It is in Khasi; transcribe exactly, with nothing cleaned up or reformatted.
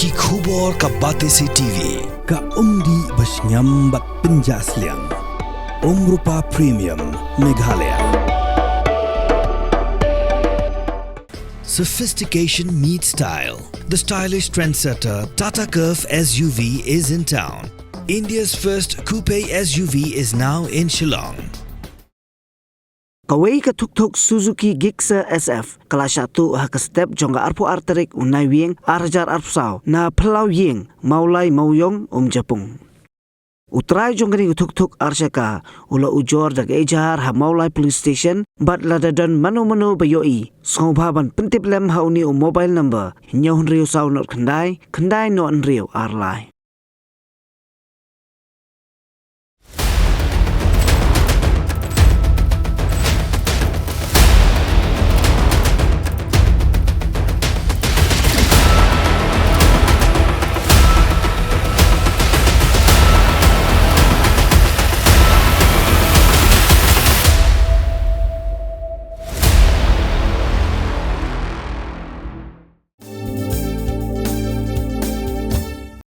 Ki khubor ka Batesi T V. Ka umdih ba shngiam bad pynjah sliang. Umrupa Premium, Meghalaya. Sophistication meets style. The stylish trendsetter Tata Curvv S U V is in town. India's first coupe S U V is now in Shillong. Kawei ka thukthuk Suzuki Gixxer S F ka la shah tuh ha ka step jong ka arphew ar tarik u Naiwieng ar hajar arphew saw na Phyllaw Iing, Mawlai Mawiong, Umjapung. U trai jong kane ka thukthuk ar shaka u la ujor da ka ejhar ha Mawlai Police Station bad lada don mano mano ba ïohi, sngewbha ban pyntip lem ha une u mobile number hynñiew hynriew saw nod khyndai, khyndai nod hynriew ar lai.